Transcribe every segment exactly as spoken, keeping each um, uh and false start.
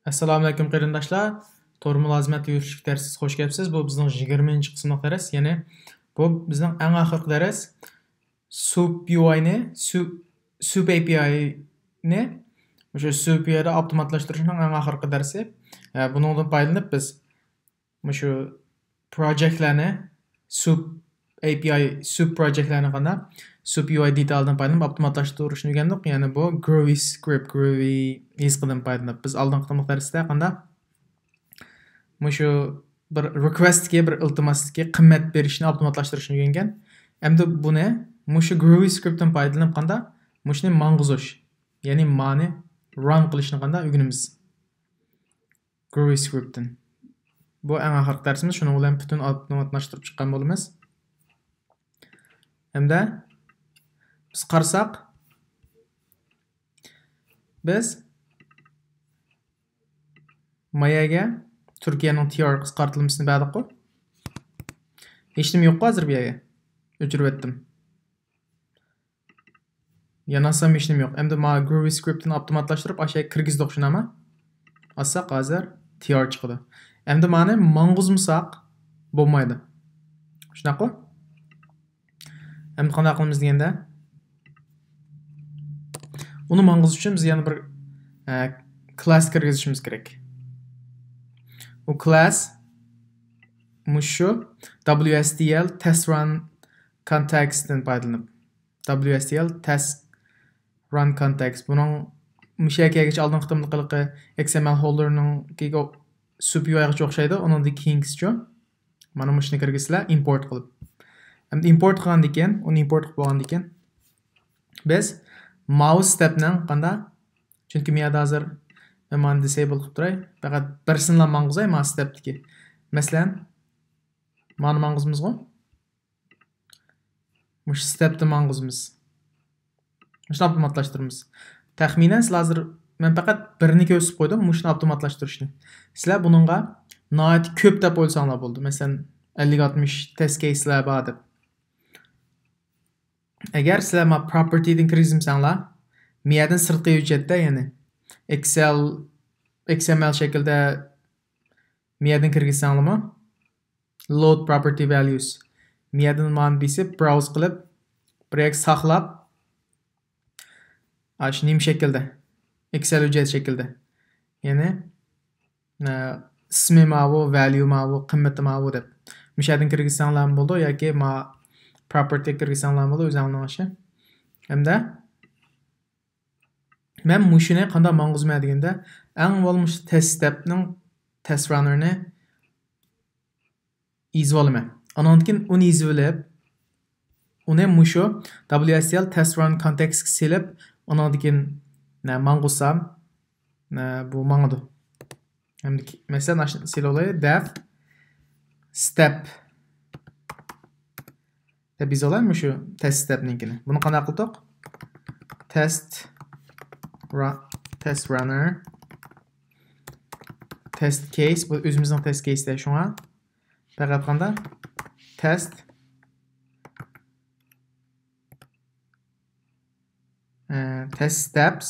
ئەسسالامۇئەلەيكۇم قېرىنداشلار. تور مۇلازىمەت يۈرۈشلۈك دەرسىگە خوش كەپسىز. بۇ بىزنىڭ يىگىرمىنچى قىسىملىق دەرس، يەنى بۇ بىزنىڭ ئەڭ ئاخىرقى دەرس. سۇپ يۇ ئاي نى، سۇپ، سۇپ ئەي پىي ئاي نى، مۇشۇ سۇپ يۇ ئاي دا ئاپتوماتلاشتۇرۇشنىڭ ئەڭ ئاخىرقى دەرسى. ئە، بۇنىڭدىن پايدىلىنىپ بىز مۇشۇ پروجېكتلەرنى، سۇپ ئەي پىي ئاي، سۇپ پروجېكتلەرنى قانداق، سۇپ يۇ ئاي دېتالدىن پايدىلىنىپ ئاپتوماتلاشتۇرۇشنى ئۆگەندۇق. يەنى بۇ گروۋى سكرىپت، گروۋى يېزىقىدىن پايدىلىنىپ. بىز ئالدىنقى قېتىملىق دەرستە قانداق مۇشۇ بىر رىكۋېستتىكى، بىر ئىلتىماستىكى قىممەت بېرىشنى ئاپتوماتلاشتۇرۇشنى ئۆگەنگەن. ئەمدى بۇنى مۇشۇ گروۋى سكرىپتتىن پايدىلىنىپ قانداق مۇشۇنى ماڭغۇزۇش، يەنى مانى ران قىلىشنى قانداق ئۆگىنىمىز. گروۋى سكرىپتتىن. بۇ ئەڭ ئاخىرقى دەرسىمىز، شۇنىڭ بىلەن پۈتۈن ئاپتوماتلاشتۇرۇپ چىققان بولىمىز. ھەمدە بىز قارىساق، بىز ما يەرگە تۈركىيەنىڭ تىيار قىسقارتىلمىسىنى بەردۇققۇ. ھېچنېمە يوققۇ ھازىر بۇ يەرگە. ئۆچۈرۈۋەتتىم. ياناسام ھېچنېمە يوق. ئەمدى ما گروۋى سكرىپتنى ئاپتوماتلاشتۇرۇپ ئاشۇ يەرگە كىرگۈزدۇق، شۇنداقمۇ؟ ئاسساق ھازىر تىيار چىقىدۇ. ئەمدى مانى ماڭغۇزمىساق بولمايدۇ. شۇنداققۇ؟ ئەمدى قانداق قىلىمىز دېگەندە، ئۇنى ماڭغۇزۇش ئۈچۈن بىز يەنە بىر، ئە، كلاس كىرگۈزۈشىمىز كېرەك. ئۇ كلاس مۇشۇ W S D L test run context تىن پايدىلىنىپ، W S D L test run context. بۇنىڭ مۇشۇ يەرگە كەلگۈچە ئالدىنقى قېتىملىق ھېلىقى X M L holder نىڭكىگە سۇپ يۇ ئاي غىچە ئوخشايدۇ. ئۇنىڭدىن كېيىنكىسىچۇ؟ مانا مۇشۇنى كىرگۈزسىلەر، ئىمپورت قىلىپ. ئەمدى ئىمپورت قىلغاندىن كېيىن، ئۇنى ئىمپورت قىلىپ بولغاندىن كېيىن، بىز ماۋۇ ستېپنىڭ قانداق؟ چۈنكى مەيەردە ھازىر مەن مانى دىسەيبل قىلىپ تۇراي. پەقەت بىرسىنىلا ماڭغۇزاي، مانا ستېپتىكى. مەسىلەن، مانى ماڭغۇزىمىزغۇ؟ مۇشۇ ستېپتە ماڭغۇزىمىز. مۇشۇنى ئاپتوماتلاشتۇرىمىز. تەخمىنەن سىلەر ھازىر، مەن پەقەت بىرنى كۆرسىتىپ قويدۇم، مۇشۇنى ئاپتوماتلاشتۇرۇشنى. سىلەر بۇنىڭغا ناھايىتى كۆپ دەپ ئويلىساڭلار بولىدۇ. مەسىلەن، ئەللىك ئاتمىش تېست كېيسلەر بار دەپ. ئەگەر سىلەر ما پروپېرتىدىن كىرگۈزمىسەڭلار، مەيەردىن سىرتقى ھۆججەتتە، يەنى Excel، X M L شەكلىدە مەيەردىن كىرگۈزسەڭلارمۇ، load property values. مەيەردىن مانى بېسىپ، براۋز قىلىپ، بىر يەرگە ساقلاپ، ئاشۇ نېمە شەكىلدە؟ Excel ھۆججەت شەكلىدە. يەنى، ئە، ئىسمى ماۋۇ، ۋەليۇ ماۋۇ، قىممىتى ماۋۇ دەپ. مۇشۇ يەردىن كىرگۈزسەڭلارمۇ بولىدۇ ياكى ما پروپېرتىگە كىرگۈزسەڭلارمۇ بولىدۇ، ئۆزۈڭلارنىڭ ئىشى. ھەمدە مەن مۇشۇنى قانداق ماڭغۇزىمەن دېگەندە، ئەڭ ئاۋۋال مۇشۇ تېست ستېپنىڭ تېست راننېرىنى يېزىۋالىمەن. ئانىڭدىن كېيىن ئۇنى يېزىۋېلىپ، ئۇنى مۇشۇ W S D L test run context قا سېلىپ، ئانىڭدىن كېيىن، نە، ماڭغۇزسام، نە، بۇ ماڭىدۇ. ئەمدى كى-، مەسىلەن، ئاشۇنى سېلىۋالاي، def step دەپ يېزىۋالاي مۇشۇ تېست ستېپنىڭكىنى. بۇنى قانداق قىلدۇق؟ Test ru-، test runner، test case، بۇ ئۆزىمىزنىڭ تېست كېيسى، شۇڭا پەقەت قانداق؟ Test، ئە، test steps.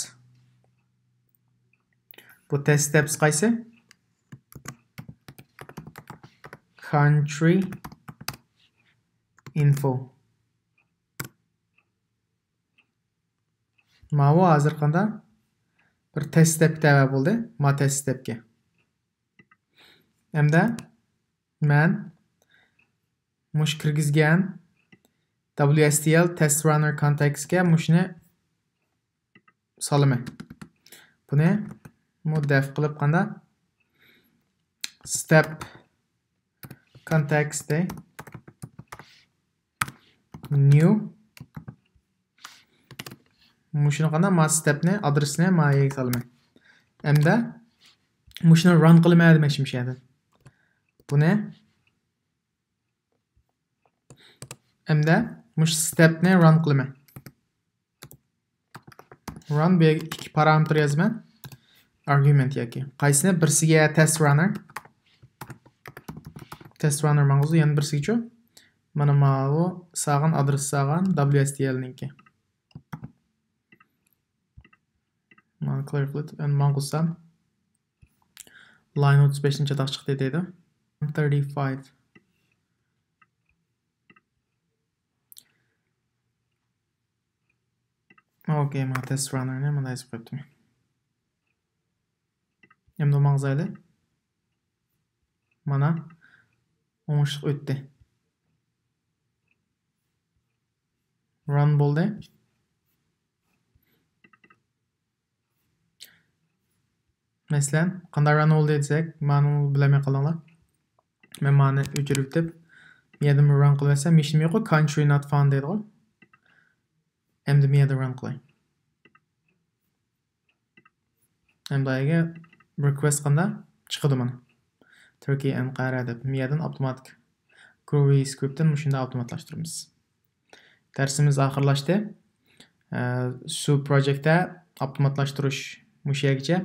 بۇ test steps قايسى؟ Country info. ماۋۇ ھازىر قانداق؟ بىر تېست ستېپكە تەۋە بولدى. ما تېست ستېپكە. ھەمدە مەن مۇشۇ كىرگۈزگەن W S D L test runner context قا مۇشۇنى سالىمەن. بۇنى مۇ def قىلىپ قانداق؟ Step context دەي. New. مۇشۇنى قانداق؟ ما ستېپنى، ئادرېسنى ما يەرگە سالىمەن. ئەمدى مۇشۇنى ران قىلىمەن دېمەكچى مۇشۇ يەردىن. بۇنى ئەمدى مۇشۇ ستېپنى ران قىلىمەن. Run، بۇ يەرگە ئىككى پارامېتىر يازىمەن. Argument ياكى. قايسىنى؟ بىرسىگە test runner. Test runner ماڭغۇزدى، يەنە بىرسىگىچۇ؟ مانا ماۋۇ سالغان ئادرېس سالغان W S D L نىڭكى. مانا clear قىلىپ، ئەمدى ماڭغۇزسام. لاين ئوتتۇز بەشتىن چاتاق چىقتى دەيدۇ. Thirty-five. ئوكەي، مانا تېست راننېرنى مانا يېزىپ قويۇپتىمەن. ئەمدى ماڭزايلى. مانا، ئوڭۇشلۇق ئۆتتى. ران بولدى. مەسىلەن، قانداق ران بولدى دېسەك، مانىمۇ بىلەلمەي قالدىڭلار. مەن مانى ئۆچۈرۈۋېتىپ، مۇ يەردىن ران قىلىۋەتسەم، ھېچنېمە يوققۇ، country not found دەيدىغۇ. ئەمدى مۇ يەردىن ران قىلاي. ئەمدى ئايگە رىكۋېست قىلغاندا چىقىدۇ مانا. تۈركىي ئەنقەرە دەپ مۇ يەردىن ئاپتوماتىك. Groovy Scriptتىن مۇشۇنداق ئاپتوماتلاشتۇرىمىز. دەرسىمىز ئاخىرلاشتى. ئە، سۇ پروجېكتتە ئاپتوماتلاشتۇرۇش مۇشۇ يەرگىچە.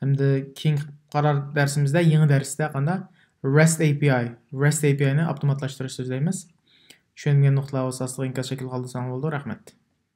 ئەمدى كېيىنكى قارار دەرسىمىزدە، يېڭى دەرستە قانداق؟ رېست ئەي پىي ئاي. رېست ئەي پىي ئاينى ئاپتوماتلاشتۇرۇش سۆزلەيمىز. چۈشەنمىگەن نۇقتىلار بولسا ئاستىغا ئىنكاس شەكلىدە قالدۇرساڭلار بولىدۇ. رەھمەت.